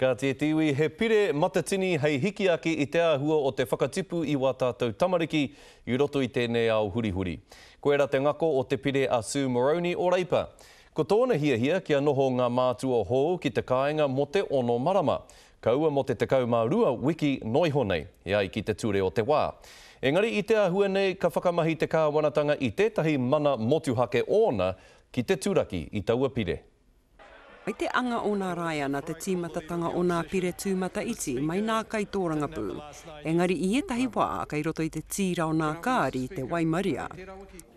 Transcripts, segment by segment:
Kāti e te iwi, he pire matatini hei hiki ake i te āhua o te whakatipu i wā tātou tamariki i roto i tēnei ao hurihuri. Koirā te ngako o te pire a Sue Moroney o Reipa. Ko tōna hiahia kia noho ngā mātua hou ki te kāinga mō te ono marama, kaua mō te 12 wiki noa iho nei, e ai ki te ture o te wā. Engari i te āhua nei ka whakamahi te kāwanatanga i tētahi mana motuhake ōna ki te turaki i taua pire. I te anga o nā Raiana te tīmatatanga o nā pire tūmataiti mai nā kaitōrangapū, engari i ētahi wā kei roto i te tīra o nā kāri te waimaria.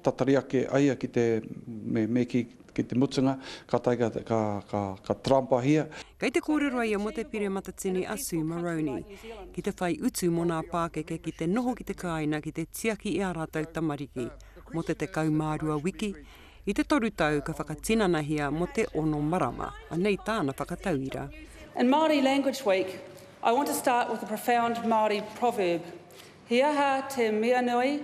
Tatari ake a ia ki te, me, me ki, ki te mutunga, kātahi ka, ka, ka, ka tarampahia. Kei te kōrero ia mō te pire matatini a Sue Moroney, ki te whai utu mō nā pākeke ki te noho ki te kāina ki te tiaki i ā rātou tamariki mō te 12 wiki, I te toru tau ka whakatinanahia mō te ono marama. Anei tāna whakatauira. In Māori Language Week, I want to start with a profound Māori proverb, He aha te mea nui?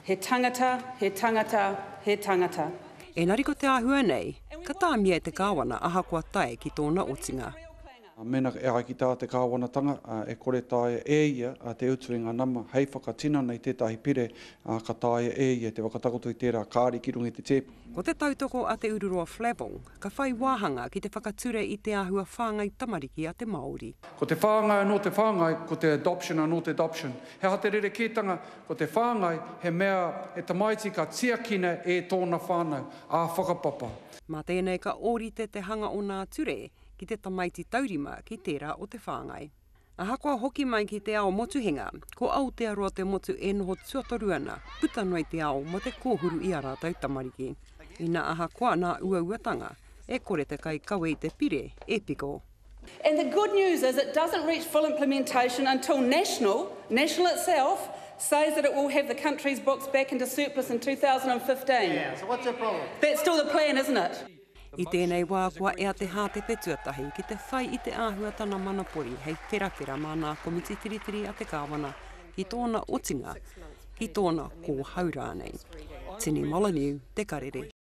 He tangata, he tangata, he tangata. Engari ko te āhua nei, ka tāmia e te Kāwana ahakoa tae ki tōna otinga. Mēnā e ai ki tā te Kāwanatanga, e kore taea e ia te utu i ngā nama hei whakatinana i tētahi pire, ka taea e ia te whakatakoto i tērā kāri ki runga i te tēpu. Ko te tautoko a Te Ururoa Flavell, ka whai wāhanga ki te whakature i te āhua whāngai tamariki a te Māori. Ko te whāngai anō te whāngai, ko te adoption anō te adoption. He aha te rerekētanga? Ko te whāngai, he mea, he tamaiti ka tiakina e tōna whānau, ā-whakapapa. Mā tēnei ka ōrite te hanga o nā ture ki te tamaiti taurima ki tērā o te whāngai. Ahakoa hoki mai ki te ao motuhenga, ko Aotearoa te motu e noho tuatoru ana puta noa i te ao mō te kōhuru i ā rātou tamariki. Ina ahakoa nā uauatanga, e kore te kaikawe i te pire e piko. And the good news is it doesn't reach full implementation until National, National itself, says that it will have the country's books back into surplus in 2015. Yeah, so what's your problem? That's still the plan, isn't it? I tēnei wā kua ea te hātepe tuatahi ki te whai i te āhuatana manapori hei wherawhera mā nā komiti whiriwhiri a te Kāwana ki tōna otinga, ki tōna kōhau rānei. Tini Molyneux, Te Karere.